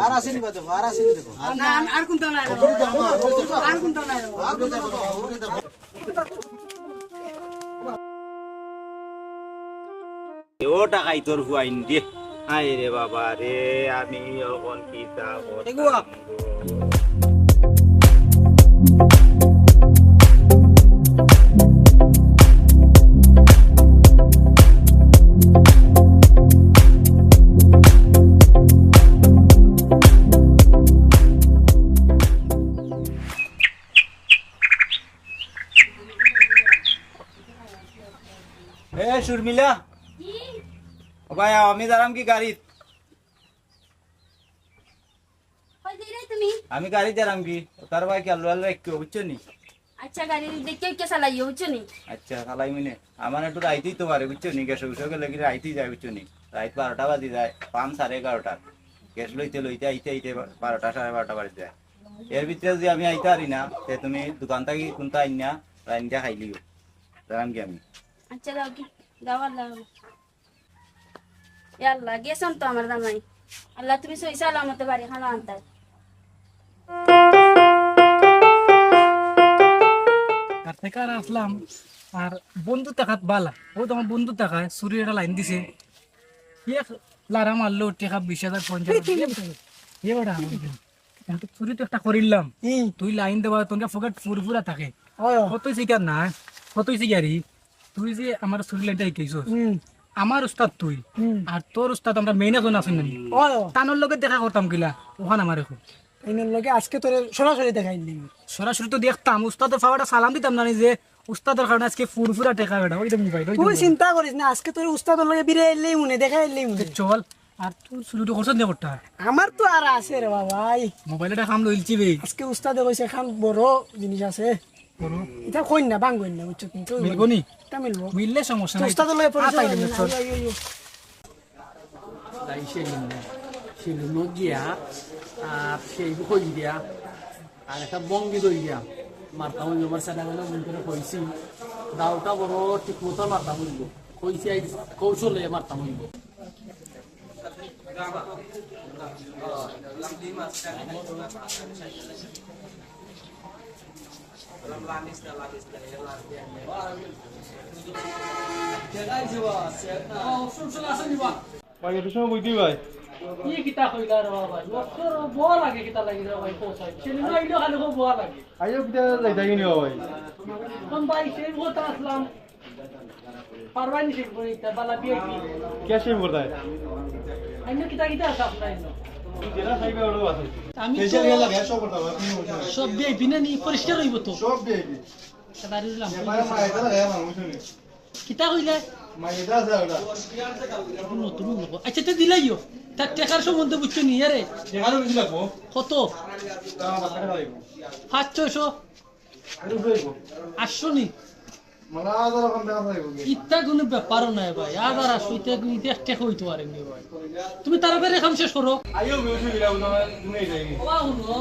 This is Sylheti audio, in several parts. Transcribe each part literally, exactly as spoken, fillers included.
আর আছে নি বা দেখো, আর আছে নি দেখো। আর না, আর, আর কোনটা নাই রে বাবা? আর কোনটা নাই রে বাবা? আর কোনটা নাই রে বাবা? ও টাকাই তোর হুয়াইন দে। হায় রে বাবা রে, আমি অখন কিতা করতাম এগুয়া। গো। এ শর্মিলা, ও ভাই, আমি যারাম কি গাড়িত? কই যাইরায় তুমি? আমি গাড়িত যারাম কি? তার ভাই কি আলু আলু একটু বুঝছো নি? আচ্ছা, গাড়ি দেখে কে চালাইও, বুঝছো নি? আচ্ছা, চালাই মনে। আমার একটু রাইতেই তো পারে, বুঝছো নি? গ্যাস অফিসে গেলে কি রাইতেই যায়, বুঝছো নি? রাইত বারোটা বাজি যায়, পাম সাড়ে এগারোটা। গ্যাস লইতে লইতে আইতে আইতে বারোটা, সাড়ে বারোটা বাজি যায়। এর ভিতরে যদি আমি আইতে পারি না, তে তুমি দোকান থাকি কোনটা আইন না, রাইন্দা খাইলিও। যারাম কি আমি? আচ্ছা, যাও কি? যাও আর যাও। ইয়া আল্লাহ, গেছইন তো আমার জামাই। আল্লাহ, তুমি সহি সালামতে বাড়ি খানো আনতায়। আর থেকে আর আসলাম, আর বন্ধু তাকাত বালা। ও তো আমার বন্ধু তাকায়, চুরি একটা লাইন দিছে। এক লারা মারলো, টেকা বিশ হাজার, পঞ্চাশ হাজার। এ বেটা, আমি বলি, এখন তো চুরি তো একটা করিলাম। হুম। তুই লাইন দেওয়া, তোর পকেট ফুরফুরা থাকে। ও। কতই শিকার না, কতই শিকারি। তুই যে আমার চুরি লাইনটা শিখাইছস, হুম। আমার উস্তাদ তুই, হুম। আর তোর উস্তাদ আমরা মেইন একজন আছেন না? ও। তানোর লগে দেখা করতাম কিলা, ওখান আমার এখন। এনর লগে আজকে তোরে সরাসরি দেখাই দিবি। সরাসরি তো দেখতাম, উস্তাদর ফাওয়াটা সালাম দিতাম না নি যে উস্তাদর কারণে আজকে ফুরফুরা টেকা বেটা, ওই তো মোবাইল, ওই তো তুই মোবাইল। চিন্তা করিস না, আজকে তোর উস্তাদর লগে বিরে আইলেই মনে, দেখা আইলেই মনে। চল, আর তুই চুরিটা করছস না করতা? আমার তো আর আছে রে বাবা, ভাই। মোবাইল একটা কাম লইলছি বে। আজকে উস্তাদে কইছে, "খান বড় জিনিস আছে।" বড়? এটা কইন না, ভাঙ্গইন না, বুঝছো? কিন্তু মিলবো নি? এটা মিলবো। মিললে সমস্যা তো নাই। উস্তাদর লগে পরিচয় আয়, আয়, আয়, আয়। যাই সেলুন, সেলুন গিয়া, আর সেই কই দিয়া, আর একটা ভঙ্গি দই দিয়া, মারতাম অইবো, আমার সেটা গেলে মন করে কইছি, দাওটা বড় ঠিক মতো মারতাম অইবো, কইছি আই কৌশলে মারতাম অইবো। ভাই, একটু সময় বইতে ভাই। ই কিতা কইলা রে বাবা? লোকর বওয়া লাগে কিতা লাগি রে ভাই, কোথায়? সেদিন আইলো খালি খুব বওয়া লাগে। আইও কিতা যাইতা কিনি ভাই? কোন ভাই, সেই কথা আসলাম। পারবাই নি সেই করে ইতা, বালা ভিআইপি। কে সেই করতায়? আইনো কিতা কিতা আছে আপনার আইনো? যেটা চাইবে ওটাও আছে। আমি তো ফেশিয়াল গেল লাগে, সব করতে হবে, আপনি বলছেন। সব ভিআইপি না নি, পরিষ্কার অইবো তো। সব ভিআইপি। তা বাড়ি উঠলাম। এবারে মায়ের দ্বারা গেল না, বুঝছেন? কিতা কইলে? মাইদা আছে ওটা। নতুন লোক। আচ্ছা, তো দিলাইও। তার টেকার সম্বন্ধে বুঝছো নি, আরে? টেকারও বেশি লাগবো। কত? তা আমার কাছে লাগবো। পাঁচ ছয়শো। আরে, উঠে যাইবো। আটশো নি? মানে, হাজার ওখান টাকা লাগবো কি? ইত্যা কোনো ব্যাপারও নাই ভাই। হাজার আটশো ইত্যা কোনো ইত্যা টেকা অইতো পারে নি ভাই। তুমি তাড়াতাড়ি কাম শেষ করো। আইও, বেশি গেলে, উঠে যাবে, তুমি এই যাইবি। বাবা, হুনো,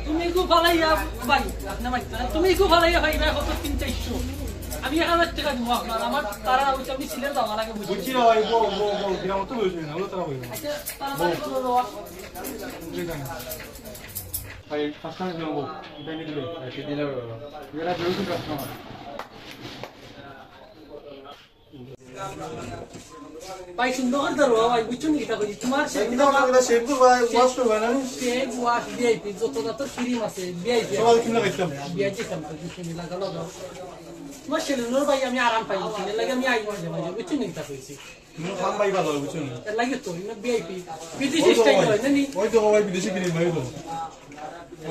তুমি একটু ফালাইয়া ভাই, আপনি ভাই, তুমি একটু ফালাইয়া ভাই, ভাই, কত তিন চারশো। আমি এক হাজার টেকা দিমু আপনার, আমার তারা অইছে, আমি সিলেট যাওয়া লাগে, বুঝছি। বুঝছি রে ভাই, বউ, বউ, বউ, গ্রাম তো বুঝছি না, ওগুলো তারা বলবে। আচ্ছা, তাড়াতাড়ি করো বাবা। ঠিক আছে। ভাই, পাঁচশো টাকা দিলাম, বউ। এটা নিয়ে দিলে। আচ্ছা, দিলাম বাবা। এরা বেরোতে কাস্টমার। ভাই, সুন্দর করে ধরো, ভাই, বুঝছো নি কিতা কইছি? তোমার সে একদম আমরা শ্যাম্পু ভাই, ওয়াশ করবে না নি? শ্যাম্পু, ওয়াশ, ভিআইপি, যত যত ক্রিম আছে, ভিআইপি। সকাল কিনে খাইতাম। ভিআইপি খাইতাম, বুঝছো নি? লাগাও, লাগাও। তোমার সেলুনর ভাই আমি আরাম পাই, বুঝছো নি? লাগে আমি আই মাঝে মাঝে, বুঝছো নি কিতা কইছি? তুমি খাম ভাই ভালো, বুঝছো নি? এর লাগে তো, ইনো ভিআইপি। বিদেশি ওই তো স্টাইল ভাই, হয় না নি? ওই তো ভাই, বিদেশি ক্রিম ভাই তো।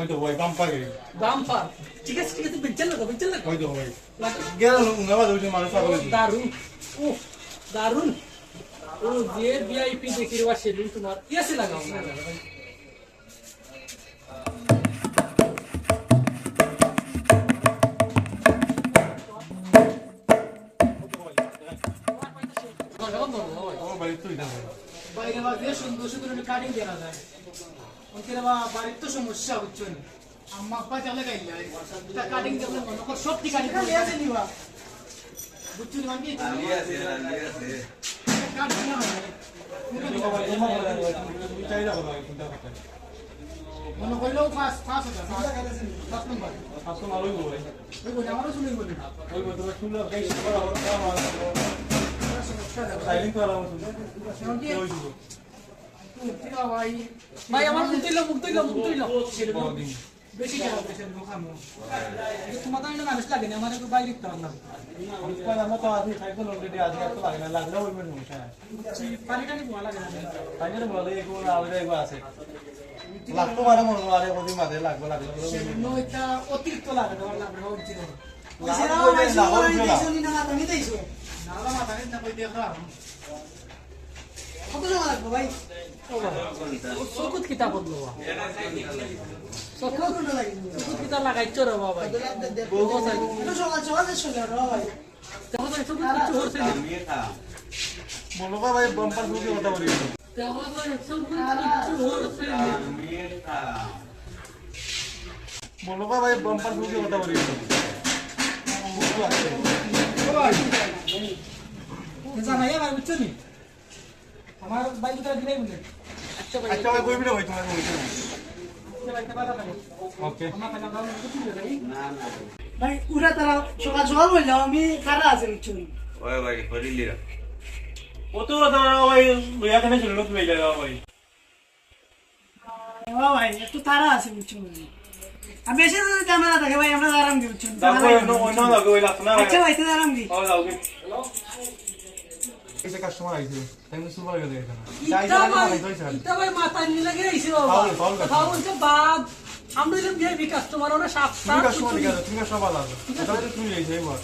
ওই তো ভাই, বাম্পার ক্রিম। বাম্পার। ঠিক আছে, ঠিক আছে, বেঞ্চেল লাগো, বেঞ্চেল লাগো। ওই তো ভাই। গেল, উঙ্গা বাজে, ওই যে মানুষ পাগল হয়েছে। দারুণ। উফ, দারুণ। ও, যে ভিআইপি দেখি রে, বা সেদিন তোমার এসি লাগাও না। ও ভাই, তুই না ভাই। বাইরে বাজে সুন্দর সুন্দর একটু কাটিং দেওয়া যায়। ওকে রে বা, বাড়ির তো সমস্যা, বুঝছো নি? আম্মা আব্বা জানলে গাইল যায়। তা কাটিং দেখলে মনে কর সব ঠিক আছে, নিয়ে আসে নিবা। বুঝছো নি, মানে কি? কাটিং না হয়। তুমি চাই না ভাই, চিন্তা করতে। মনে করলেও পাঁচ, পাঁচ হাজার, পাঁচ, পাঁচ নম্বর। পাঁচ নম্বর ওই বলে। ওই বলে, আমারও শুনে বলি। ওই বলে, তোমার শুনলে বেশ করা হবে, করা হবে। Silent করা হবে। ওই দিব। ভাই, আমার মুখ তুইল, মুখ তুইল, মুখ তুইল। বেশি খারাপ হয়েছে, মুখ আমার। এই যে তোমাদের একটা মানুষ লাগে না, আমার একটু বাইরে দিতে পারলাম। আমরা তো আছি, সাইকেল already আছি, এত লাগে না, লাগলেও ওই সমস্যা নাই। জি, পানি টানি বোয়া লাগে না। পানি টানি বোয়া লাগে, এগুলো আলাদা এগুলো আছে। লাগতো পারে মনে হয়, আরে কদিন বাদে লাগবে, লাগবে, লাগবে। সেজন্য এটা অতিরিক্ত লাগে, তোমার লাগবে না, অরিজিনাল। লাগবে, লাগবে, লাগবে। না, না, মাথা নিতে না, কই দেখলাম। কত সময় লাগবে ভাই? চকুত কিতা করলো বা? চকুত, চকুত কিতা লাগাইছো রে বাবা? একটু সকাল সকাল যে শুনলাম রে ভাই। দেখো তো, চকুত কিচ্ছু করছে না। বলো বা ভাই, বাম্পার শুরু কথা বলি। দেখো তো, চকুত কিচ্ছু করছে না। বলো বা ভাই, বাম্পার শুরু কথা বলি। জামাইয়া ভাই, বুঝছো নি? আমার ভাই দুটা দিলাই বলে। আচ্ছা ভাই। আচ্ছা ভাই, কইবি না ভাই, তোমার কইবি না। আচ্ছা ভাই, তো বাধা থাকে। ওকে। আমার খানা দাও, না, কিছু দিও ভাই। না, না। ভাই, ওরা তারা সকাল সকাল বললাম, আমি তারা আছে, বুঝছো? ওই ভাই, করিলি রে। ও তো তারা ভাই, লইয়া কেন ছিল, তুমি যাও ভাই। ও ভাই, একটু তারা আছে, বুঝছো ভাই? আমি এসে যদি ঝামেলা থাকে ভাই, আমরা আরাম দিই, বুঝছো? তারপর অন্য, অন্য লাগে, ওই লাগতো না। আচ্ছা ভাই, তুই আরাম দি। ও, যাও কি? এই যে কাস্টমার আইছে, তাই আমি সুপার গেলে এখানে। ইতা ভাই, ইতা ভাই মাথা নিয়ে লাগে আইছে বাবা। পাউল, পাউল কথা কাস্টমার। বলছে বাদ। আমরা হইলাম ভিআইপি কাস্টমার, ওরা সাত, তুমি সাত কাস্টমার ঠিক আছে, তুমি কাস্টমার ভালো আছো। ঠিক আছে। তাহলে তুমি এই যে, এই বল।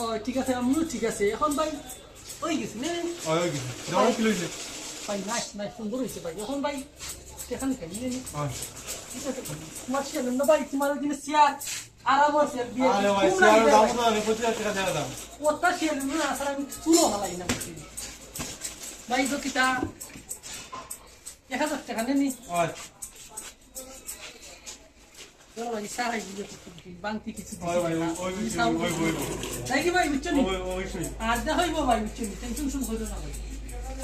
ও, ঠিক আছে, আমিও ঠিক আছে। এখন ভাই, ওই গেছে, নে, নে। ওই, ওই গেছে। যেমন কি লইছে? ভাই, নাইস, নাইস, সুন্দর হইছে ভাই। এখন ভাই, দেখা নি খাই, নে, নে। ওই। ঠিক আছে, তোমার সেলুন না ভাই, তোমার ওই দিনে চেয়ার, আরাম আছে, বিয়ে আরে ভাই, ঘুম নাই চেয়ারের রে দাম ভাই। তো আমি পঁচিশ হাজার টাকা দেওয়া দাম। ওটা সেলুন না, আসলে আমি চুলও হালাই না, বুঝলি? ভাই, তো কিতা? এক হাজার টাকা নে নি। ওই। চলো ভাই, চা খাই দিলে তো তুমি বাংতি কিছু দিছি ওই ভাই, না। ওই, ওই, চা ওই, ওই, ওই। তাই কি ভাই, বুঝছো নি? ওই, ওই, ওই। আর দেখা হইবো ভাই, বুঝছো নি? টেনশন শুন হইলো না ভাই।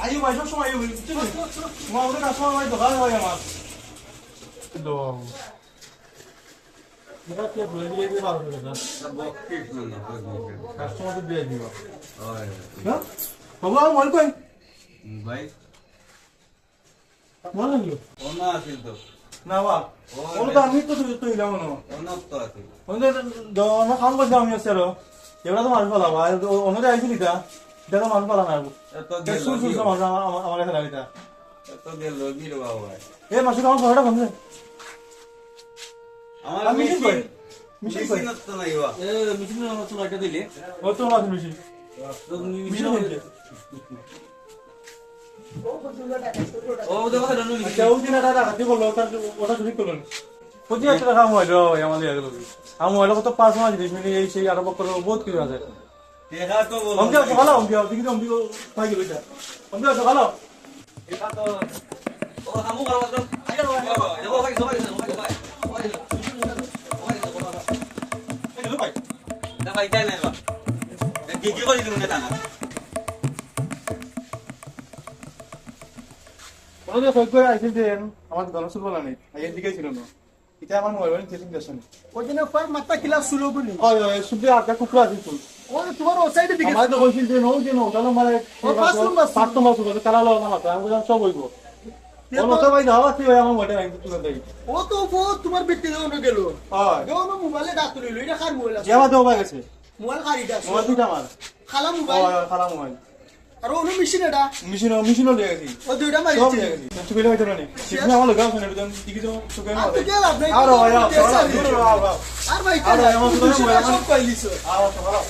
আইও ভাই, সব সময় আইও ভাই, বুঝছো নি? চলো, চলো, চলো। তোমার ওটা কাস্টমার ভাই, দোকান ভাই আমার। তো, এটা কি বলে দিয়ে দিতে পারবো না? বকশিস না, না, বকশিস। কাস্টমার তো দিয়ে দিবা। ওই। হ্যাঁ? বাবু, আমার মনে কই? ভাই। মনে হইল? অন্য আছিল তো। না বা। ও, অন্য তো আমি তো তুই, তুই ইলাম না। অন্য তো আছিল। অন্য তো, দ-, অন্য কাম করছিলাম আমি আসলে। এবার তো মানুষ পালা বা। অন্য যে আইছিল এটা, এটা তো মানুষ পালা না। এত গেল শুন, শুন, কি শুন, ও? আমার, আমার, আমার কাছে লাগে এটা। এত গেল কি রে বাবা? এ, মাসুদ, আমার ফোনটা বন্ধ। আমার আমি মেশিন মেশিন, কই? মেশিন কই? মেশিন তো নাই বা। এ, মেশিন আমার তো লাইটটা দিলে। ও তো আমার মেশিন। তো মেশিন মেশিন কই? কই? ও, দেখো, দেখো, দেখো। আচ্ছা, ওই দিন একটা ডাকাতি করলো, ওটা, ওটা চুরি করলো না। পঁচিশ হাজার টাকা মোবাইল, ও ভাই, আমার দিয়ে গেল। আমার মোবাইল কত পার্সোনাল জিনিস, মানে এই সেই আরো বক্কর বহুত কিছু আছে। দেখা তো বলো। হমকে আসো, ভালো, হমকে আসো, দেখি তো হমকে পাই গেল এটা। হমকে আসো, ভালো। এটা তো, ও, হামু ভালো, ভালো। আরে, ভাই, ভাই, ভাই, ভাই, ভাই। এই, ভাই। না, ভাই, তাই নাই, ভাই। কি, কি করে দিলেন এটা না? ওরা যে সই করে আইছে যে আমার দোকানে চুল বালা নেই, আর এদিকে ছিল না। এটা আমার মোবাইল চেকিং করছে না। ওই জন্য কয় মাত্রা কিলা চুল বলি। হয়, হয়, শুধু আর একটা টুকরা আছে চুল। ও তো তোমার ও সাইডে দিকে। আমার তো কইছিল যে নৌ, যে নৌ, তাহলে আমার ও পাঁচ নম্বর চুল। পাঁচ নম্বর চুল, তাহলে আলো আমার মাথা, আমি বললাম সব হইব। ও তো ভাই, যাওয়া আছে ভাই, আমার মোবাইল আমি তুলে দেই। ও তো ও তোমার ব্যক্তি যখন গেল। হয়। যখন মোবাইলে ডাক তুলিল, এটা কার মোবাইল আছে? যে আমার দেওয়া গেছে। মোবাইল কার এটা আছে? মোবাইল দুইটা আমার। খালা মোবাইল? হয়, হয়, খালা মোবাইল। আর অন্য মেশিন এটা? মেশিন, মেশিনও নিয়ে গেছি। ও দুইটা মারি সব দিছে। নিয়ে গেছি। তুই বেলা হইতে পারি। শেষ। তুমি আমার লগে আসো না, একদম টিকিট তো সুখে আর তো গেল আপনি। আর ভাই, আর, আর, আর, আর, আর ভাই, আর ভাই, আমার মেশিন সব পাইলিছো। আর, আর, আর।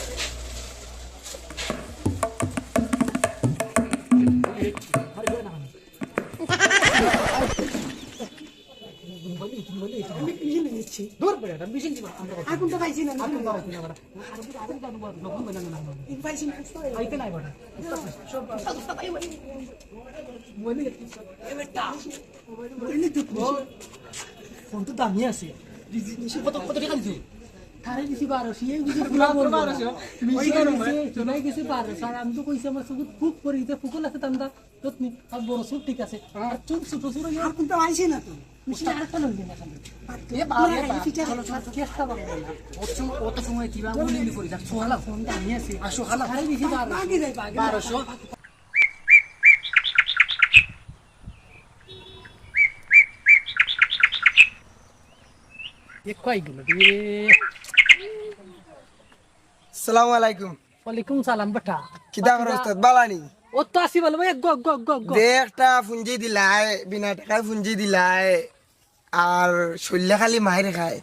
আমি মেশিন নিচ্ছি। দূর বেটা, মেশিন দিবা। আমরা আর কোনটা পাইছি না? আর কোনটা পাইছি না, বেটা? এই পাইছি না, সুস্থ হয়ে আইতে নাই, বেটা। সব, সব, সব, এই, এই, মোবাইল নিয়ে যাচ্ছি। এ বেটা, মোবাইল নিয়ে যাচ্ছি। ফোন তো দামি আছে। কত, কত টাকা দিছো? তারে দিছি বারোশো, এই দিছি বারোশো। ওই দিছে, জুলাই গেছে বারোশো। আর আমি তো কইছি আমার চোখে ফুক পড়ে গেছে, ফুকল আছে তান্দা। যত্নি, আর বড় চুল ঠিক আছে। আর চুল ছোট ছোট ইয়ে। আর কোনটা আইছে না তো? এ বাবা, এ বাবা। চলো, চলো, চলো। অত সময়, অত সময় দিবা, উনি উনি করি যাক। আসো, হালাও। আরে, বেশি বার। বাকি যাই, বাকি যাই। বারোশো। এ কয়গুলো রে? আসসালামু আলাইকুম। ওয়ালাইকুম সালাম বেটা। কিতা করো উস্তাদ, বালা নি? ও তো আছি ভালা ভাই, গো, গো, গো, গো। যে একটা পুঞ্জি দিলায়, বিনা টেকার পুঞ্জি দিলায়, আর শইল্লা খালি মাইর খায়।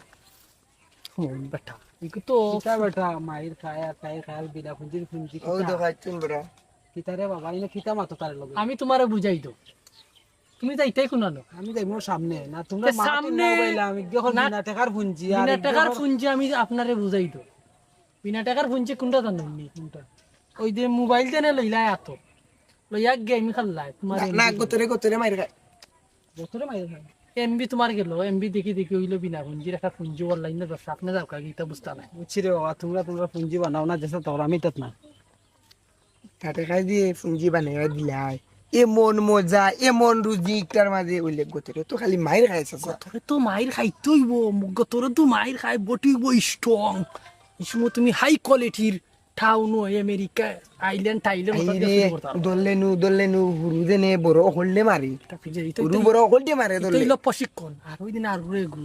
হুম, বেটা, ইগু তো কিতা বেটা, মাইর খায় আর তাই খায়, আর বিনা পুঞ্জির পুঞ্জি ও কিতা? তো খাইছুন বেটা। কিতা রে বাবা, ইনো কিতা মাতো তার লগে? আমি তোমারে বুঝাই দেও। তুমি যাইতায় কুনানো? আমি যাইমু সামনে। না, তোমরা এ, মাত সামনে না বাইলা, আমি যখন না, বিনা টেকার পুঞ্জি, আর বিনা টেকার যখন পুঞ্জি আমি আপনারে বুঝাই দেও। বিনা টেকার পুঞ্জি কুনটা জানো নি? কুনটা? ওই যে মোবাইল দেনে লইলায় আতো। লইয়া গেম খেললায়, তোমার না, এমবি না, গতরে, গতরে মাইর খায়। গতরে মাইর খায়। এমবি তোমার গেল, এমবি দেখি দেখি অইলো বিনা পুঞ্জির একটা পুঞ্জি অনলাইনে ব্যবসা, আপনি যাও কাকি, ইটা বুঝতা নাই। বুঝছি রে বাবা, তোমরা, তোমরা পুঞ্জি বানাও না, যেসব তোর আমি তাত না। তাতে খাই দিয়ে পুঞ্জি বানাইয়া দিলায়। এমন মজা, এমন রুজি ইকটার মাঝে অইলে গতরে তো খালি মাইর খায় চাচা। গতরে তো মাইর খাইতে অইবো, গতরে তো মাইর খায়, বটি অইবো স্ট্রং। এই সময় তুমি হাই কোয়ালিটির টাউন, আমেরিকা, আইল্যান্ড, থাইল্যান্ড, এই রে, দললে নু, দললে নু, হুরু দেনে বড় অকললে মারি। হুরু বড় অকললে মারে দললে। ইলো প্রশিক্ষণ, আর ওই দিন আর রে গু,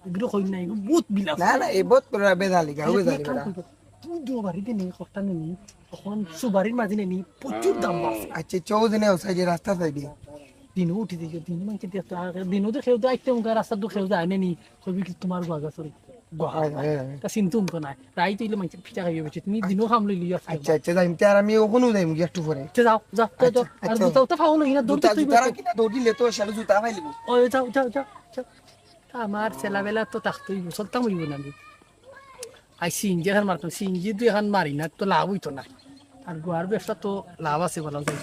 এগুলো কই নাই, এগুলো বহুত বিলাস। না, না, এই বহুত বড় বেজালি, গাও বেজালি বেটা। তুই দো বাড়িতে নেই, কষ্ট নেই, তখন সুবারির মাঝে নেই, প্রচুর দাম বাড়ছে। আচ্ছা, চৌ দিনে ও সাইডে রাস্তা সাইডে। দিনও উঠি দিকে, দিন মানছে দেখতে, দিনও তো কেউ তো আইতে মুখে রাস্তা তো কেউ যায় না নি, কবি কি তোমার গুয়া গাছ রে? গুয়া। হয়, হয়, হয়। তা চিন্তা তো নাই, রাইত হইলে মানছে পিঠা খাইবে বেশি, তুমি দিনও খাম লইলি আজকে। আচ্ছা, আচ্ছা, যাইম, তে আর আমি ওখানেও যাইম গিয়া একটু পরে। আচ্ছা, যাও, যাও, তো আচ্ছা, যাও। আর আচ্ছা। জুতা উতা ফাউল হই না, দৌড় জুতা, তুই জুতা বসো। রাখি না, দৌড় দিলে তো সাথে জুতা পাইলিব। ওই যাও, যাও, যাও, যাও। তা আমার ছেলাবেলা তো থাকতেই, চলতাম হইব না আমি। আই সিএনজি এখন মারতাম, সিএনজি দুই এখন মারি না, তো লাভ হইতো না। আর গোয়ার ব্যবসা তো লাভ আছে, বলা যায়।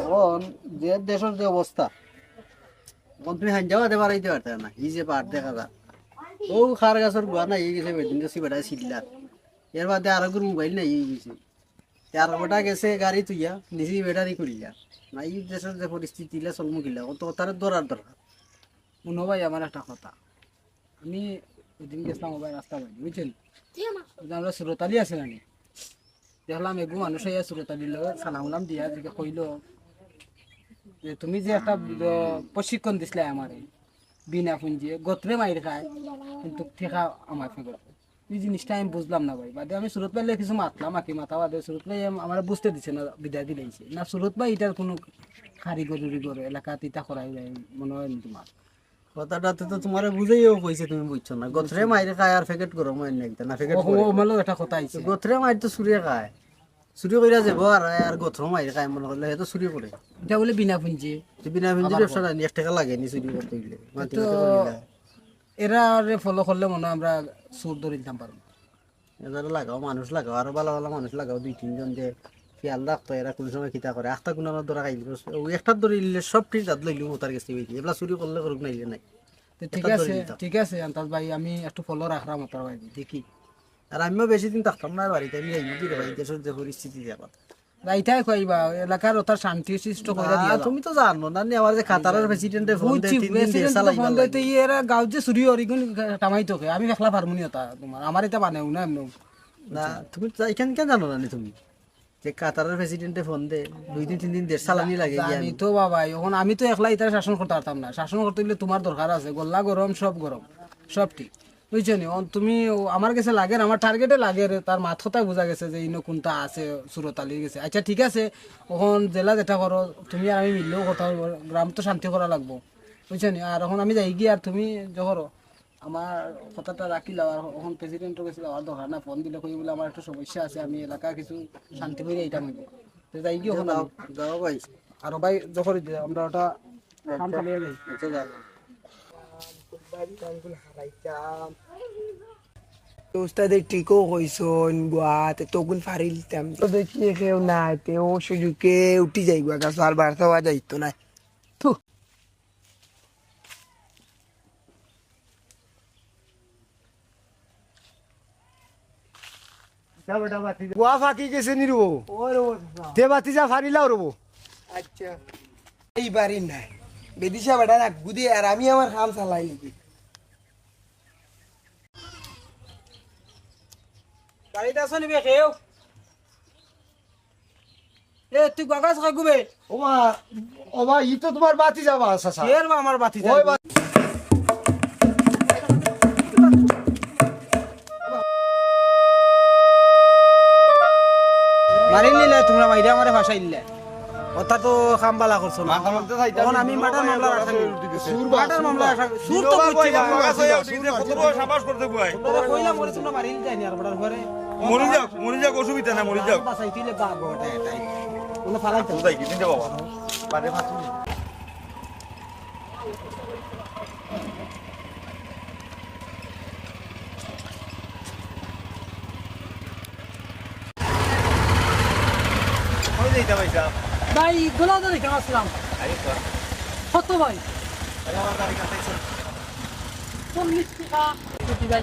এখন যে দেশের যে অবস্থা, এখন তুমি হাঞ্জা বাদে বাড়াইতে পারতে না, এই যে পার দেখা যায়। ও খার গাছর গুয়া নাই, এই গেছে বেদিন গেছে বেটায় চিল্লার। এর বাদে আরো গুরু মোবাইল নাই, এই গেছে। তে আরো বেটা গেছে গাড়ি তুইয়া, নিজেই ব্যাটারি খুলিয়া। না, এই দেশের যে পরিস্থিতি, ইলা চলমু কিলা, ও তো তারে ধরার দরকার। হুনো ভাই, আমার একটা কথা। আমি ওই দিন গেছিলাম, ও ভাই, রাস্তা বাইদি, বুঝছেন? ওই যে আমরা সুরতালি আছে না নি? দেখলাম এগু মানুষ আইয়া সুরতালির লগে সালাম উলাম দিয়া যে কইলো যে, "তুমি যে একটা, আহ, প্রশিক্ষণ দিছলায় আমারে, বিনা পুঞ্জিয়ে, গতরে মাইর খায়, কিন্তু টেকা আমার ফেরত।" এই জিনিসটা আমি বুঝলাম না ভাই। বাদে আমি সুরত ভাইরে কিছু মাতলাম, আর কি মাতা বাদে সুরত ভাই আম-, আমারে বুঝতে দিছে না, বিদায় দিলাইছে। না সুরত ভাই ইটার কুনু কারিগরি উরিগরি এলাকাত ইটা করাই যায় মনে হয় না তোমার। কথাটা তো, তো তোমারে বুঝাইয়াও কইছে, তুমি বুঝছো না। গতরে মাইর খায় আর প্যাকেট গরম হয় না, একটা না প্যাকেট ও, করে। ও, মালো একটা কথা আইছে। গতরে মাইর তো চুরে খায়, চুরি কইরা যাবো আর, আর গতরে মাইর খায় মনে করলে, হে তো চুরি করে। এটা বলে বিনা পুঞ্জি। তো বিনা পুঞ্জি আবার ব্যবসা বল। নাই, এক টেকা লাগে নি চুরি করতে গেলে। মাটি তো মাটি করি না। এরা রে ফলো করলে মনে হয় আমরা চুর ধরে দিতাম পারবো। এরা লাগাও, মানুষ লাগাও, আরো ভালা ভালা মানুষ লাগাও, দুই তিনজন যে খেয়াল রাখতো, এরা কোন সময় কিতা করে। আখতা কোন আমার ধরা খাইলি, ও একটা ধরে নিলে সব ঠিক জাত লইলি, ও তার গেছে বেশি। এবলা চুরি করলে করুক, নাইলে নাই। তো ঠিক একটা ধরে আছে, নিতাম। ঠিক আছে, আন্তাজ ভাই, আমি একটু ফলো রাখলাম আপনার ভাই, দেখি। আর আমিও বেশি দিন থাকতাম না বাড়িতে, আমি যাইমু কি রে ভাই, দেশের যে পরিস্থিতি যে এখন। রাইতায় কইবা, এলাকার ওটার শান্তি সৃষ্টি করে না, দিলাম। তুমি তো জানো না, নি আমার যে কাতারের প্রেসিডেন্টে ফোন বুঝছি, দেয়, তিন দিন দেশ প্রেসিডেন্টে চালাইবার ফোন দেয়, লাগি। তো ইয়ে এরা গাঁও যে চুরি অর, ইগুন কামাই তোকে, আমি একলা পারমু নি ওটা তোমার, আমার এটা মানে না এমনি। না, তুমি তো এখান কেন জানো না নি তুমি? যে কাতারের প্রেসিডেন্টে ফোন দে, দুই দিন তিন দিন দেশ চালানি লাগে জানি গিয়া। তো বাবা, এখন আমি তো একলা ইতারে শাসন করতে পারতাম না, শাসন করতে হইলে তোমার দরকার আছে, গল্লা গরম, সব গরম, সব ঠিক। বুঝছো নি? অন তুমি ও আমার গেছে লাগের, আমার টার্গেটে লাগের, তার মাত কথায় বুঝা গেছে যে ইনো কোনটা আছে সুরত আলীর গেছে। আচ্ছা, ঠিক আছে, অখন জেলা যেটা করো, তুমি আর আমি মিললেও কথা বলবো, গ্রাম তো শান্তি করা লাগবো, বুঝছো নি? আর অখন আমি যাই গিয়া, আর তুমি যে করো, আমার কথাটা রাখিলাও, আর অখন প্রেসিডেন্টর গেছে যাওয়ার দরকার না, ফোন দিলে কই বলে আমার একটু সমস্যা আছে, আমি এলাকা কিছু শান্তি করি এইটা মধ্যে। তো যাই গিয়া অখন যাও, আমি। যাও ভাই। আর ভাই, যখন আমরা ওটা আচ্ছা। কাম চালিয়ে যাই। আচ্ছা, যাও। তো উস্তাদে ঠিকও কইছইন, গুয়াত তখন ফাড়ি লিতাম। তো দেখি কেউ নাই, তে ও সুযোগে উঠি যাই গুয়া গাছ, আর বাড়তে হওয়া যাইতো না। থু। গুয়া ফাঁকি গেছে নি রবো? ও রবো, চাচা। দে বাতি যা ফাড়িলাও রবো। আচ্ছা। এই বাড়ি নাই। বেদিশা বেটা না গুদে আর আমি আমার কাম চালাই লিখি। বাড়িত আছো নি বে কেউ? এ, তুই গগাছ খাগু বে। ওবা, ওবা, ই তো তোমার বাতি যাবা, চাচা। এর বা আমার বাতি ওই যাবা। বা- মারিলিলা তোমরা, মাইরা আমারে ফাঁসাইলা। অতা তো কাম বালা করছো না। মাথা মারতে চাইতাম। অখন আমি মার্ডার মামলা আসামি। সুর বা, মার্ডার সুর মামলা বা। আসামি। সুর তো বুঝছি বা। কত বড় সাবাস করতে বুয়াই। তোরা কইলা মরে তোমরা মারিল যায়নি আর বড় ঘরে। মরি যাক, মরি যাক, অসুবিধা নাই, মরি যাক। বাসাই তুইলে বাপ ওটা এটাই। কোনো ফালাই তো। বুঝাই কি দিন বাবা। বাদে মাছ কই যাইতা ভাই সাহেব? ভাই, গোলাদা দেখে আসলাম। আরে তো। কত ভাই? আরে আমার গাড়ি কাছে এসে। চল্লিশ টাকা। কোটি ভাই।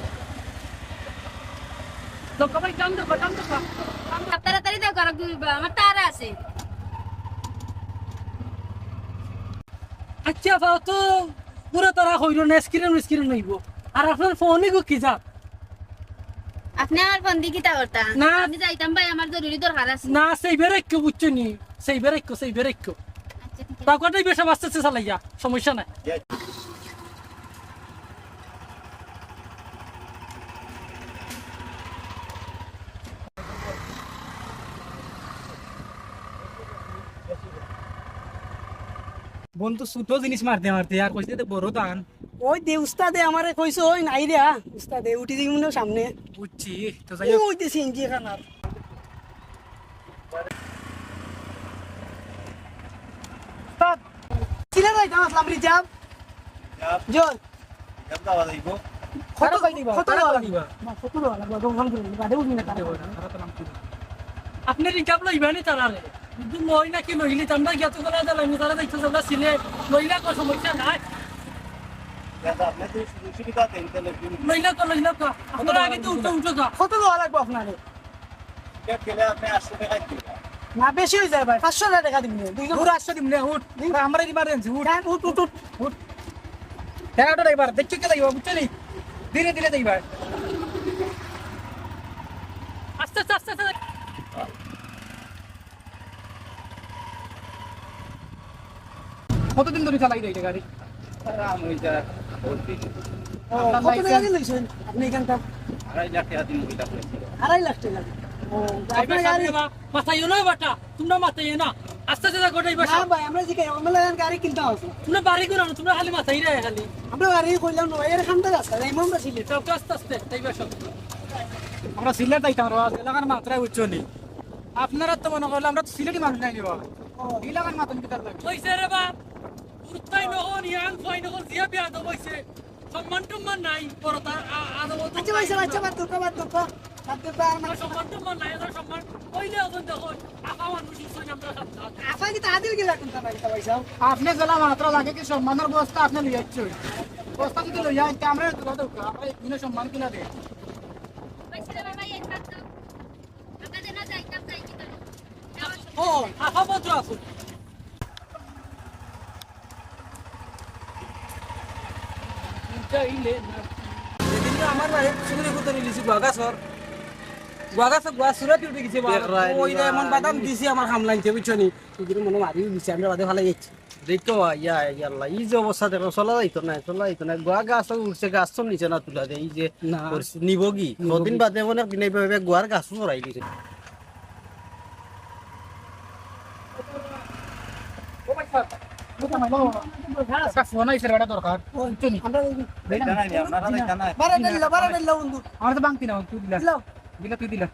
লোক ভাই, দাম দেখো, দাম দেখো। দাম দেখো। তাড়াতাড়ি দাও, কারণ দুই বা-, আমার তারা আছে। আচ্ছা, বাবা, তো পুরা তারা হইল না, স্ক্রিন স্ক্রিন হইব। আর আপনার ফোনে গো কি যা? আপনি আমার ফোন দিয়ে কিতা করতা? না। আমি যাইতাম ভাই, আমার জরুরি দরকার আছে। না, সেই বেরেক্য বুঝছো নি? সেই বেরেক্য, সেই বেরেক্য। আচ্ছা, ঠিক আছে। তা কটাই বেশ আস্তে আস্তে চালাইয়া, সমস্যা নাই। বন্ধু, ছোট জিনিস মারতে মারতে আর কইছে যে বড় দান। ওই দে উস্তাদে আমারে কইছে, ওই নাই রে, হ্যাঁ, উস্তাদে উঠি দিই মনে হয় সামনে। বুঝছি, তো যাই হোক। ওই দে সিএনজি খানার। উস্তাদ, সিলেট যাইতাম আসলাম, রিজার্ভ। রিজার্ভ? জয়। রিজার্ভ যাওয়া যাইব। কত, আরো কই দিবা? কত আরো দেওয়া কই লাগবে? দিবা? না, কত দেওয়া লাগবে? একদম ভালো করে, বাদে উঠবি না, তারা দেবো না, তারা তো নাম তুলবে। আপনি রিজার্ভ লইবেন নি তারারে? যদি লই না কি লইলি, আমরা গিয়া তো বলা দিলাম, তারা দেখতে যাবো সিলেট, লইলা কো সমস্যা নাই। দাদা, আপনি তো সুযোগ সুবিধা দেন, তাহলে কি? লইলা কো, লইলা কো। আপনারা আগে তো উঠো, উঠো তো। কত দেওয়া লাগবে আপনারে? টিকিট গেলে আপনি আটশো টাকা দিবেন। না, বেশি হয়ে যায় ভাই, পাঁচশো টাকা দিবেন। দুইজন দূর আটশো দিবেন, উঠ। দিন। আমরা ইমার্জেন্সি, উঠ। হ্যাঁ, উঠ, উঠ, উঠ। উঠ। ঠেলাটা দেখবার, দেখছো কি দেখবা, বুঝছো নি? ধীরে ধীরে দেখবা। আস্তে আস্তে, আস্তে আস্তে। কতদিন ধরে চালাই এটা গাড়ি? আরাম হয়ে যায়, বহুত দিন। ও, আপনার কত টাকা লাইসেন্স? দিয়ে লইছেন আপনি এখানটা? আড়াই লাখ টাকা দিন ওইটা করেছিল। আড়াই লাখ টাকা? ও, আপনার গাড়ি? মাথায় না বাটা, তোমরা মাথায় না। আস্তে আস্তে গোটাই না বসো। ভাই, আমরা যে কি, আমরা এখন গাড়ি কিনতে হবে। তোমরা বাড়ি করে আনো, তোমরা খালি মাথায় রে খালি। আমরা গাড়ি কইলাম না, এর খান থেকে রাস্তা, এই আমরা সিলেট। তো আস্তে আস্তে, তাই বসো। আমরা সিলেট যাইতাম রে, আজ এলাকার মাত্রায় উচ্চ নেই। আপনারা তো মনে করলে আমরা তো সিলেটি মানুষ নাই রে বাবা। ও। এলাকার মাতন কিতার লাগে? কইছে রে বা, উত্তাই নহন, ইয়াং ফাই নহন, জিয়া বিয়া তো কইছে। সম্মান টম্মান নাই, বড় তার আ-, আদব তো আচ্ছা, ভাই সাহেব, আচ্ছা, বাদ দেও, বাদ দেও, বাদ দেও, বাদ দেও, আর আমার সম্মান টম্মান নাই, এত সম্মান কইলে এখন দেখো, আফা মানুষ ইসো আমরা সব জাত। আফা কি তাদের গেলা কোনটা নাই, ভাই সাহেব? আপনি জেলা মাত্র লাগে কি সম্মানের বস্তা আপনি লইয়া আইছো? বস্তা যদি লইয়া আইতে আমরা তো কথা আমরা এই দিনে সম্মান কিনা দেয়। ও, আফা পত্র আছে। এদিন তো আমার বাড়ি চুরি করতে নিলিছি, গুয়া গাছর। গুয়া গাছর গুয়া চুরাতি উঠে গেছে, বাবা। বেড়াই ওই যে এমন বাদাম দিছি আমার খামলাইনতে, বুঝছো নি? তুই যদি মনে মারি দিছি, আমরা বাদে ফালাই যাচ্ছি। দেখো, ইয়া, ইয়া আল্লাহ, এই যে অবস্থা দেখো, চলা যাইতো না, চলা যাইতো না। গুয়া গাছ উঠছে, গাছ তো নিচে না তুলা দেয়, এই যে না। করছে, নিব কি? নিব কদিন কি? বাদে মনে হয় বিনয় ভাই গুয়ার গাছ চড়াই দিছে। একটা ফোন আইছে রে, বেটা দরকার। ও, বুঝছো নি? আমরা এই যে এটা নাই, আপনারা এটা নাই। বাড়া দিলা, বাড়া দিলা বন্ধু। আমার তো বাংতি না, তুই দিলা। দিলাও। দিলা, তুই দিলা।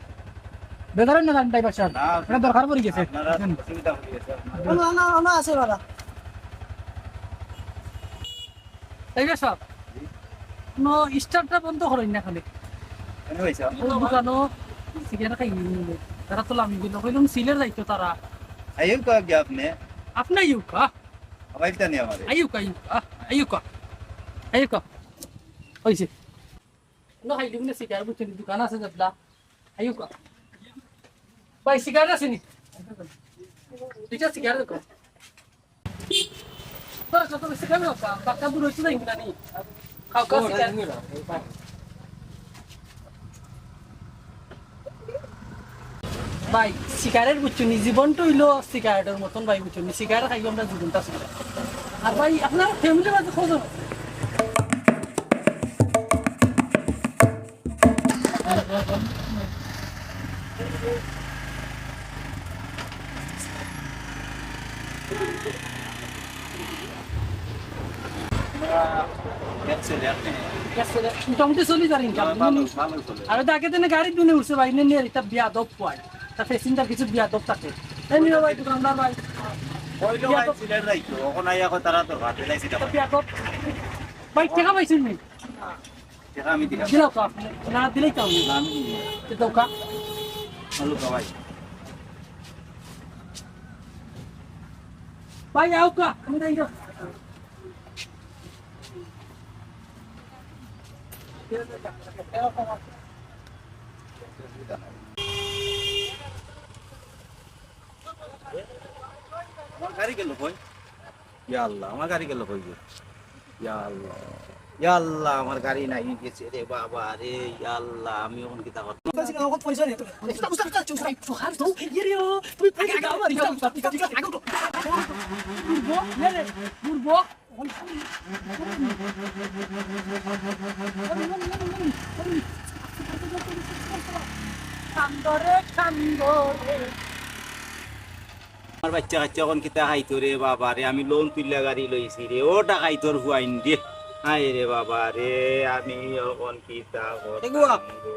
বেজারের না জানি ড্রাইভার সাহেব। না, এটা দরকার পড়ে গেছে। আপনারা বুঝলেন? অসুবিধা হয়ে গেছে আপনার। অন্য, অন্য, অন্য আছে বাড়া। ড্রাইভার সাহেব। কোনো স্টার্টটা বন্ধ করেন না খালি। কেন হয়েছে? ওই দোকানও সিগারেট খাই নিয়ে। তারা তো লামি দিল। কইলাম সিলের যাইতো তারা। আইও তো আগে আপনি। আপনি আইও কা? আবার এটা নিয়ে আমার। আইও কা, আইও কা, আইও কা। আইও কা। হইছে। নো খাইলি মানে সিগারেট বুঝছেন, দোকান আছে যেবলা। আইও কা। ভাই সিগারেট আছে নি? দুইটা সিগারেট দেখো। তোরা কত বেশি খাবে বাবা? বাচ্চা বুড়ো হচ্ছে যাই না নি? খাও, খাও, সিগারেট। ভাই, সিগারেট বুঝছো নি? জীবনটা অইলো সিগারেটের মতন ভাই, বুঝছো নি? সিগারেট খাইও আমরা জীবনটা সিগারেট। আর ভাই, আপনার ফ্যামিলির মাঝে কজন? মোটামুটি চলি যার ইনকাম। ভালো, ভালো চলে। আর ওই তো আগে দিনে গাড়ি দুনে উঠছে ভাই, নিয়ে নিয়ে এটা বিয়াদব পায়। তা প্যাসেঞ্জার কিছু বিয়াদব থাকে। এই নিয়ে ভাই, দোকানদার ভাই। ওই তো ভাই, বিয়াদব। সিলেট যাইতো, ওখানে আইয়া কয় তারা তো ভাত দিলাইছি তো তখন। বিয়াদব। ভাই, টাকা পাইছেন নি? টাকা আমি দিলাম। দিলাও তো আপনি। না দিলেই তো আমি। না, আমি দিই না। তো দাও কা। ভালো তো ভাই। ভাই, আও কা। আমি যাই গো। আমার গাড়ি গেল কই? ইয়া আল্লাহ, আমার গাড়ি গেল কই গো? ইয়া আল্লাহ, ইয়া আল্লাহ, আমার গাড়ি নাই গেছে রে বাবা রে, ইয়া আল্লাহ, আমি এখন কিতা করতাম? আমার বাচ্চা কাচ্চা এখন কিতা খাইতো রে বাবা রে, আমি লোন তুলিয়া গাড়ি লইছি রে, ও ডাকাইতর ফুয়াইন রে। হায় রে বাবা রে, আমি এখন কিতা করতাম এগুয়া। গো?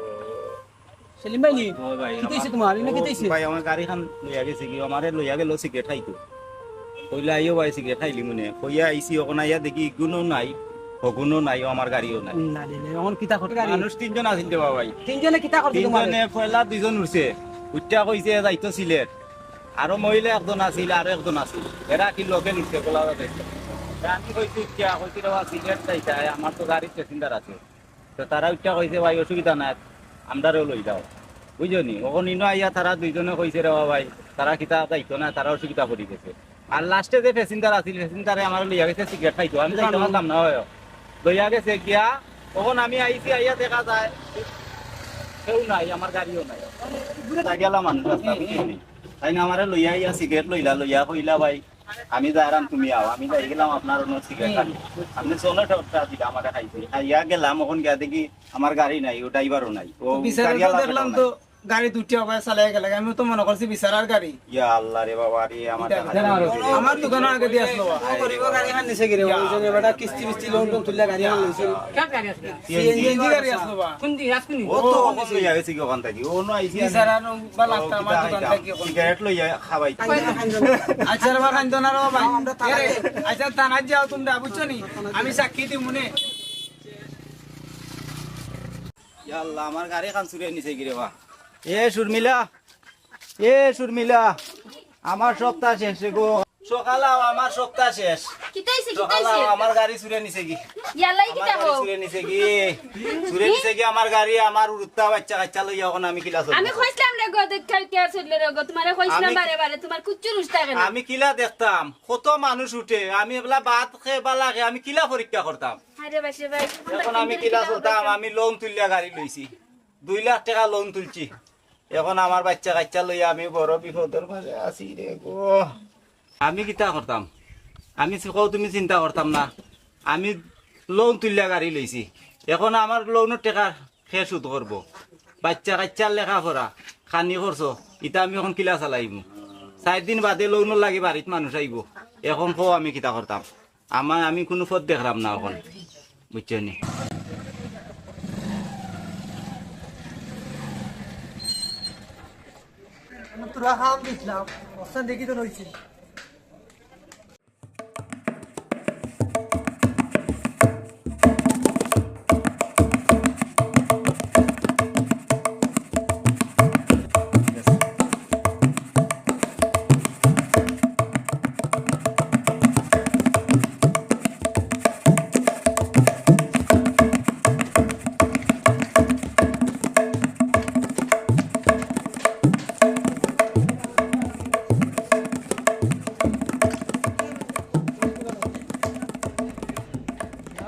সেলিম ভাই নি? ও ভাই, কিতা অইছে আমার, তোমার? ইনো ও কিতা অইছে? ভাই, আমার গাড়ি খান লইয়া গেছে কি, আমারে লইয়া গেল সিগারেট খাইতো। কইলা, "আইও ভাই, সিগারেট খাইলি মনে।" কইয়া আইছি, ওখানে আইয়া দেখি ইগুনও নাই, হগুনও নাই, ও আমার গাড়িও নাই। না, না, না, এখন কিতা করতে গাড়ি? মানুষ তিনজন আছিল রে বাবা ভাই। তিনজনে কিতা করতে তোমার? তিনজনে পয়লা দুইজন উঠছে, উঠা কইছে যাইতো সিলেট। আরো মহিলা একজন আছিল, আরো একজন আছিল, এরা কি লগে নিছে গোলা যাইতো। আমি কইছি, "উঠিয়া," কইছি, "রে বাবা, সিলেট যাইতায়, আমার তো গাড়ির প্যাসেঞ্জার আছে।" তো তারা উঠা কইছে, "ভাই, অসুবিধা নাই, আমরারেও লই যাও।" বুঝছো নি? অখন ইনো আইয়া তারা দুইজনে কইছে, "রে বাবা ভাই, তারা কিতা যাইতো না, তারা অসুবিধা করি গেছে।" আর লাস্টে যে প্যাসেঞ্জার আছিল, প্যাসেঞ্জারে আমারে লইয়া গেছে সিগারেট খাইতো, আমি যাইতে পারতাম না হয়। লইয়া গেছে গিয়া, অখন আমি আইছি, আইয়া দেখা যায় কেউ নাই, আমার গাড়িও নাই। তা গেলা মানুষ রাস্তা, বুঝছো নি? তাই না, আমারে লইয়া আইয়া সিগারেট লইলা, লইয়া কইলা, "ভাই, আমি যাইরাম, তুমি আও।" আমি যাই গেলাম আপনার অন্য সিগারেট আনি। আপনি চলো একটা দিলা আমারে খাইছি। খাইয়া গেলাম, অখন গিয়া দেখি আমার গাড়ি নাই, ও ড্রাইভারও নাই। ও বিচারে তো গাড়িওয়ালা দেখলাম তো নাই। গাড়ি দুইটা ওবায় চালাই গেল। আমি তো মনে করছি বিচারার গাড়ি। ইয়া আল্লাহ রে বাবা রে, আমার এটা গাড়ি। আমার দোকানর আগে দি আসলো বা। ও গরিব গাড়ি খান নিছে গিরে, ওই জন্য বেটা কিস্তি বিস্তি লোন টোন তুললে গাড়ি খান নিছে। সিএনজি গাড়ি আসলো বা। কোন দিন আসবি? ও তো অখন লইয়া গেছে কি অখান থাকি? ও না আইছি আমি। বিচারার বা ও লাগতাম কিতা আমার দোকান খাইতাম? থাকি অখন। সিগারেট লইয়া খাবাই। আচ্ছা রে বা, কান্দো না রে বাবা। এরে, আচ্ছা, থানাত যাও তোমরা, বুঝছো নি? আমি সাক্ষী দিমু নে। ইয়া আল্লাহ, আমার গাড়ি খান চুরে নিছে গিরে বা। এ শর্মিলা, এ শর্মিলা, আমার সপ্তাহ শেষ রে গো। সকালাও আমার সপ্তাহ শেষ। কিতা অইছে, কিতা সকালাও অইছে? আমার গাড়ি চুরে নিছে গি। ইয়াল্লাই আমার কিতা গাড়ি হো? চুরে নিছে গি। চুরে নিছে গি আমার গাড়ি, আমার উড়ুত্তা বাচ্চা কাচ্চা লইয়া অখন আমি কিলা চলবো? আমি কইছিলাম রে গো, দেখ কাল কে চললে রে গো, তোমারে কইছিলাম আমি বারে বারে, তোমার কুচ্ছু রুশ থাকে না। আমি কিলা দেখতাম, কত মানুষ উঠে, আমি এবলা বাদ খে বালা খে, আমি কিলা পরীক্ষা করতাম? আরে বাসে ভাই, অখন আমি কিলা চলতাম, আমি লোন তুলিয়া গাড়ি লইছি, দুই লাখ টেকা লোন তুলছি। অখন আমার বাচ্চা কাচ্চা লইয়া আমি বড় বিপদর মাঝে আছি রে গো। আমি কিতা করতাম? আমি চি-, কও তুমি চিন্তা করতাম না? আমি লোন তুলিয়া গাড়ি লইছি, অখন আমার লোনর টেকা কে শোধ করবো? বাচ্চা কাচ্চার লেখাপড়া, খানি খরচ, ইতা আমি অখন কিলা চালাইমু? চাইর দিন বাদে লোনর লাগি বাড়িত মানুষ আইবো, অখন কও আমি কিতা করতাম? আমার, আমি কুনু পথ দেখরাম না অখন, বুঝছো নি? তোরা হাম দিছিলাম, অবস্থান দেখি তো নইছে।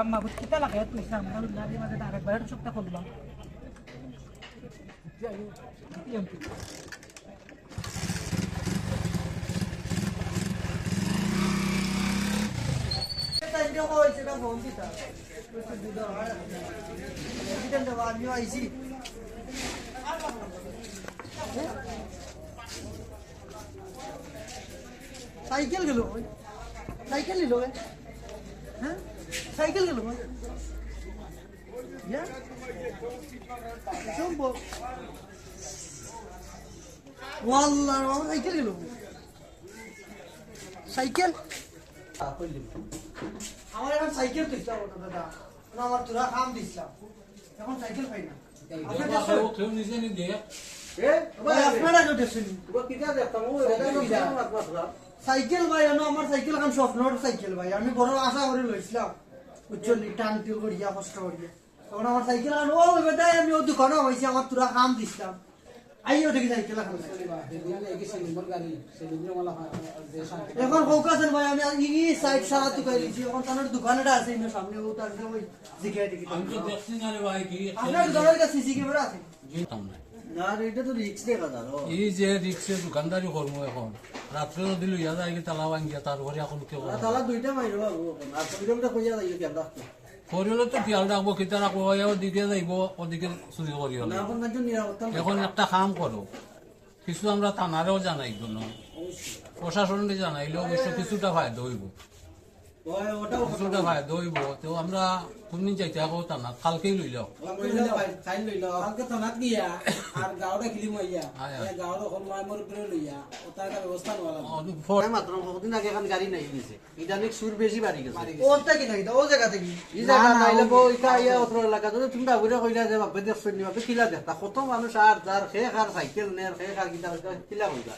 আম্মা, বুঝ কিতা লাগে তুই সামনে গাড়ির মাঝে আরেকবার সবটা করলাম। আমিও আইছি। সাইকেল গেল কই? সাইকেল নিল কই? হ্যাঁ? সাইকেল গেল কই? ইয়া? সম্ভব। ওয়াল্লাহ, আমার সাইকেল গেল কই? সাইকেল? আমার এখন সাইকেল তো ইচ্ছা করতো দাদা। না, আমার তোরা কাম দিছিলাম। এখন সাইকেল পাই না। আপনি দেখো, দেখছেন? কেউ নিছে নি দেখ। এ? ভাই, আপনারা কেউ দেখছেন নি? ওবা কিতা দেখতাম? ও, এটা তো সাইকেল কিতা? সাইকেল ভাই, এনো আমার সাইকেল এখন স্বপ্নর সাইকেল ভাই। আমি বড় আশা করে লইছিলাম। বুঝছো নি? টান টিল করিয়া, কষ্ট করিয়া। তখন আমার সাইকেল এখন, ও, বেটা, আমি ও দোকানো হইছি, আমার তোরা কাম দিছিলাম। আইও দেখি সাইকেল এখন। সেদিন এই কি সেলিমর গাড়ি, সেলিমর মালা হয়, যে শান্তি। এখন কৌকা আছেন ভাই, আমি আর ই সাইড সারা তুকাই দিছি। এখন তার দোকান এটা আছে, এমনি সামনে ও তার ওই জিগায় দেখি। আমি তো দেখছি না রে ভাই, কি আপনার দোকানের কাছে সিসি ক্যামেরা আছে? জি, তাও নাই। না রে, এটা তো রিস্ক দেখা যায়, ও। এই যে রিস্কে দোকানদারি করবো এখন, রাত্রে যদি লইয়া যায় কি তালা ভাঙ্গিয়া, তারপরে এখন কেউ না, তালা দুইটা মাইরো বাবু এখন। আর পরিজনটা কইয়া যাইও কি আমরা? করিলে তো খেয়াল রাখবো, কিতা রাখবো, ওই ওদিকে যাইবো, ওদিকে চুরি করিও না, না। এখন একজন নিরাপত্তা এখন একটা কাম করো, কিছু আমরা থানারেও জানাই দিল, প্রশাসনরে জানাইলে অবশ্য কিছুটা ফায়দা হইব। ওই, ওটাও কিছুটা ফায়দা হইব। তো আমরা কোনদিন যাইতে থাকো থানা, কালকেই লইল। কালকে লইল, কালকে থানাত গিয়া আর গাঁওটা ক্লিন হইয়া, আয়, আয়। এই গাঁওর অকল মায় মোর উপরে লইয়া, ওটা একটা ব্যবস্থা নেওয়া লাগবে। অ, ফোন- মাত্র কতদিন আগে এখন গাড়ি নাই নিছে। ইদানিং চুর বেশি বাড়ি গেছে। ওটা কি থাকি? ও জায়গা থাকি? এই জায়গা না, না, নাইলে ও বউ ইটা আইয়া অত্র এলাকা। যদি তুমি বাবুরে কইলা যে, "বাপে দেখছইন নি, বাপে কিলা দেখতা?" কত মানুষ আর যার খে খার সাইকেল নের, খে খার কিতা কিতা কিলা কইবা।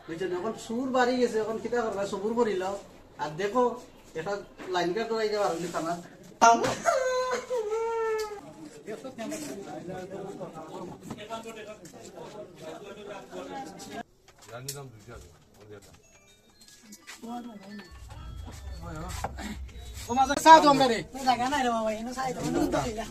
বুঝছো নি? এখন চুর বাড়ি গেছে, এখন কিতা করবা? সবুর করিল। আর দেখো, এটা লাইন গার্ড ধরাই যাওয়ার হইলে থানা। জানি নাম দুইটা আছে, কোন জায়গাটা? ও মাঝে চা তো আমরা রে। জায়গা নাই রে বাবা, এনে চা তো নুন তো দিলা।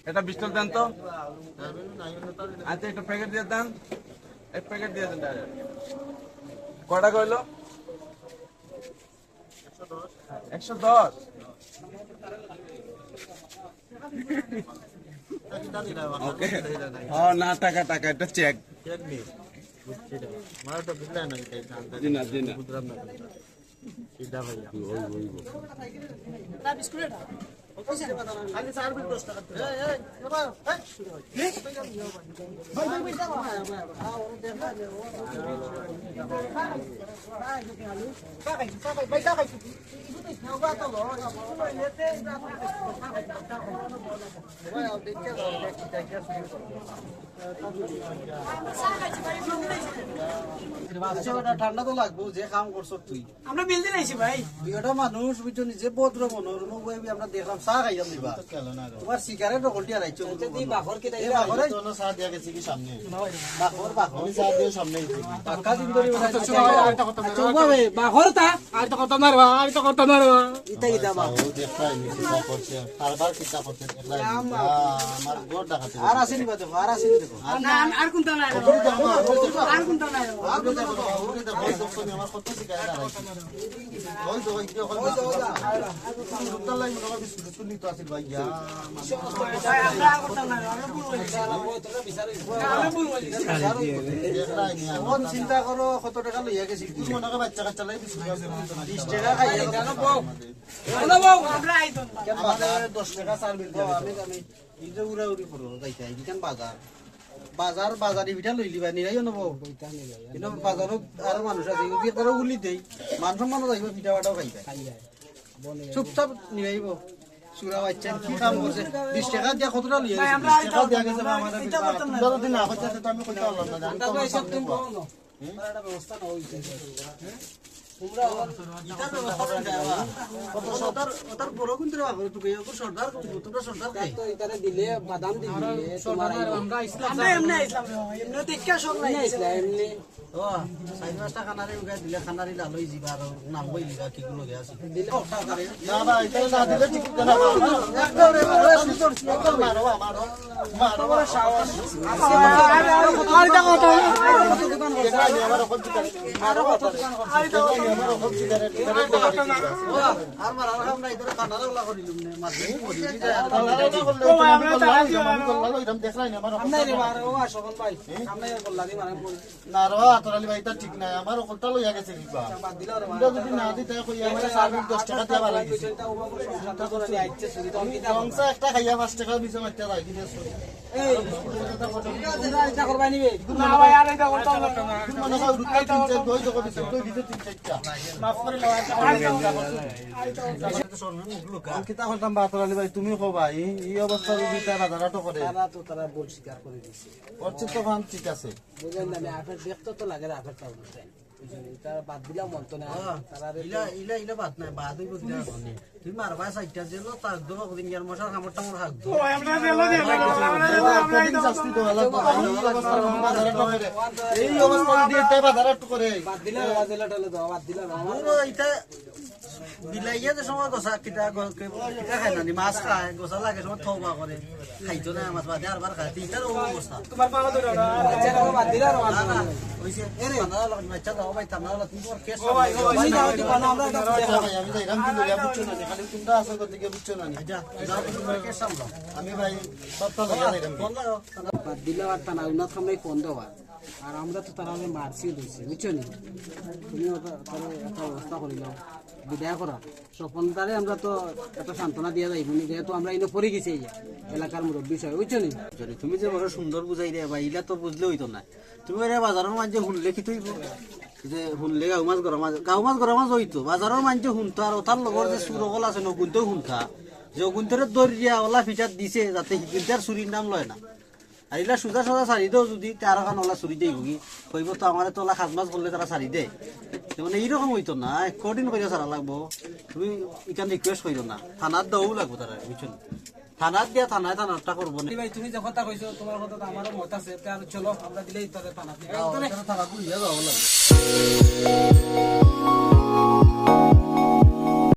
এটা পিস্তল দেন তো। আচ্ছা, একটা প্যাকেট দিয়ে দেন, এক প্যাকেট দিয়ে দেন direct। কয়টা কইলো? একশো দশ। ওকে। ও না, টাকা, টাকা, এটা চেক। জি না, জি না। সিধা ভাইয়া। আচ্ছা, বেটা, ঠান্ডা তো লাগবো, যে কাম করছো তুই। আমরা বিল দিন আইছি ভাই। দুইটা মানুষ, বুঝছো, নিজে ভদ্র মনর, মুখ ভাই আমরা দেখলাম, চা খাইলাম দিবা। তোমার সিগারেট রকলটি আর আইছো। আচ্ছা, তুই বাখর কি এই বাখরে? তো না চা দিয়া গেছি কি সামনে? বাখর, বাখর। আমি চা দিয়ে সামনে গেছি। বাক্কা দিন ধরে বেটা। আচ্ছা, আচ্ছা, বাবা, বাখর তা? আর তো কথা না রে বাবা, আর তো কথা না রে বাবা। ইতা, ইতা, বাবা। ও দেখলাই নি, কিতা করছে। কারবার কিতা করছে, দেখলাই নি। আম, আ, আমার ঘর ডাকাতি আর করছে। আসেনি বা দেখো, আর আসেনি দেখো। আর না, আর, আর কোনটা নাই রে বাবা? আর কোনটা নাই রে বাবা? আর কোনটা নাই রে বাবা? ওরে দেখো, ওরে দেখো, আমার কত সিগারেট আর আইছে। ওই তো, ওই তো, ওই তো, ওই তো। দুধ তালাই মনে হয় বিস্কুট টিস্কুট নিতে আসিল ভাই, ইয়া। এখন চিন্তা করো, কত টাকা লইয়া গেছি কি? মনে হয় বাচ্চা কাচ্চা লাই বিস্কুট আছে, বিশ টাকা খাই। কেন বাবা? কেন বাবা? দশ টাকা চার বিল দিয়ে দিতে। এই যে উড়াউড়ি করো, যাইতে, এইখান বাজার। বাজার, বাজারি পিঠা লইলিবা, নিরাইও নেবো। কিন্তু বাজারও আরো মানুষ আছে, যদি একবারে উলি দেই, মান সম্মানও যাইব, পিঠা পাঠাও খাইবা। চুপচাপ নিরাইব। চুরা বাচ্চা, কি কাম করছে? বিশ টাকা দিয়া কতটা লইয়া গেছে? বিশ টাকা দিয়া গেছে বা আমাদের এটা করতাম না। তোমরা যদি না করতে, তো আমি কইতে পারলাম না, আমি তো আমার সামনে বলো। তোমরা একটা ব্যবস্থা নাও, ওই যে। তোমরা ওর, ইটার ব্যবস্থা করে দেওয়া। কত সর্দার, ওটার বড় কিন্তু রে বাবা, তুমি ওকে সর্দার কোন, তোমরা সর্দার কে? তো ইতারে দিলে, বাদাম দিলে, তোমার এই আমরা ইসলাম আমরা এমনি ইসলাম রে, এমনি তো ইচ্ছা শখ নাই। এমনি ইসলাম, এমনি। ও, সাইড মাছটা খানারে উগাই দিলে, খানারি লাল হয়ে যাবে, আর নাম বই দিবা, কি গুলো গিয়া আছে। দিলে ওটা করে। না, না, এটা না দিলে ঠিক না, না, না। একদম রে, বাবা, সুন্দর, একদম মারো, মারো। আর মারার কাম নাই, তোরা কানারা ওলা করিলুম নে, মাঝে মরি যায়। কানারা ওলা করলে আমি বললাম, আমি বললাম, এরকম দেখলাই না, আমার আমরা রে, আর ও আশোকন ভাই, আমরা এর বললা দি মারা পড়ি। না রে, আতর আলী ভাই, এটা ঠিক নাই, আমার অকলটা লইয়া গেছে রে বা। বাদ দিলাও রে, তোমরা যদি না দিতে কই, আমার সার্ভিস দশ টাকা দিয়া বাড়াই দিছে। এটা ওভাবে সংসার তো করে আইছে, শুধু তো আমি কংসা একটা খাইয়া পাঁচ টাকা মিশে মারতে লাগে, কি দেখছো? এই, এটা করবা নিবে? না ভাই, আর এটা করতাম না। তুমি মনে হয় উঠতে তিন চার, দুই টাকা দিছো, দুই দিছো তিন চারটা। মাফ করে দাও, আর এটা করতাম না। আমি কিতা করতাম, বাতর আলী ভাই, তুমি কও ভাই, এই, এই অবস্থা যদি তাই বাজার হাটও করে। তারা তো তারা ভুল স্বীকার করে দিছে। করছে তো ভান ঠিক আছে। বুঝলেন না, আমি আপের দেখতে তো লাগে না, আপের তো অবস্থা। বুঝলেন, তারা বাদ দিলাম মন তো না, হ্যাঁ। তারা রে ইলা, ইলা, ইলা বাদ নাই, বাদ হইব কিনা জানি। তুমি মারবা চাইটা যে লো, তার দোয়া কদিন ইয়ার মশার কামড় টামড় হাত দো। ও, আমরা জেলো, জেলো, আমরা জেলো, আমরা জেলো। কদিন শাস্তি দেওয়া লাগবে। এই অবস্থা বাজারে তো করে। এই অবস্থা যদি এটা বাজারে একটু করে। বাদ দিলাম, বাদ দিলাম, টালে দাও, বাদ দিলাম। পুরো এটা বিলাইয়ে যে সময় গোসা কিতা গ-, কে-, কিতা খায় না নি, মাছ খায়, গোসা লাগে সময় তওবা করে। খাইতো না, মাছ বাদে আরবার খায়। তিনটার ও অবস্থা। তোমার বাবা তো না। আচ্ছা, বাবা, বাদ দিলা, বাবা। না, না, ওই যে, এ রে। ঠান্ডা লাগা, আচ্ছা, দাও ভাই, ঠান্ডা লাগা, তুমি তোমার কেস ও ভাই, ও ভাই, সামলাও। না, না, না, না, না, না, ভাই, আমি যাইরাম, কিন্তু ইয়া বুঝছো না নি, খালি তোমরা আশা করতে গিয়ে বুঝছো না নি। আচ্ছা, যাও, তুমি তোমার কেস সামলাও। আমি ভাই, সবটা লইয়া যাইরাম। ফোন লাগাও। বাদ দিলা, আর টানা উনাত খামলাই ফোন দেওয়া। আর আমরা তো তারা মারছি দিছি, বুঝছো নি? তুমি ওটা, তারা একটা ব্যবস্থা করিলাম, বিদায় করা। স্বপনদারে আমরা তো একটা সান্ত্বনা দিয়া যাইব নি, যেহেতু আমরা ইনো পড়ি গেছি এই এলাকার মুরব্বী সবাই, বুঝছো নি? বুঝছো নি? তুমি যে বড় সুন্দর বুঝাই রে ভাই, ইলা তো বুঝলে হইতো না। তুমি ওরে বাজারের মাঝে হুনলে কি হইব? যে হুনলে গাউ মাছ গরম মাছ, গাউ মাছ গরম মাছ হইতো। বাজারের মাঝে হুনতো, আর ওটার লগর যে সুরকল আছে, নগুনতেও হুনতা। যে অগুনতরে দরিয়া ওলা ফিচার দিছে, যাতে হিগুনতে আর চুরির নাম লয় না। আর ইলা সুজা সাজা সারি দেও যদি, তে আরো খান ওলা চুরি দেই বুগি। কইব তো আমারে তো ওলা খাজ মাছ করলে তারা সারি দেয়। তে মানে এইরকম হইতো না, according করিয়া সারা লাগবো। তুমি ইখান request করিও না, থানাত দেওয়াও লাগবো তারা, বুঝছো নি? থানাত দিয়া থানায় থানারটা করবো না। ভাই, তুমি যে কথা কইছো, তোমার কথা তো আমারও মত আছে, তে আর চলো, আমরা দিলেই তাহলে থানাত। হ্যাঁ, ওখানে থানা ঘুরিয়া যাওয়া লাগবে।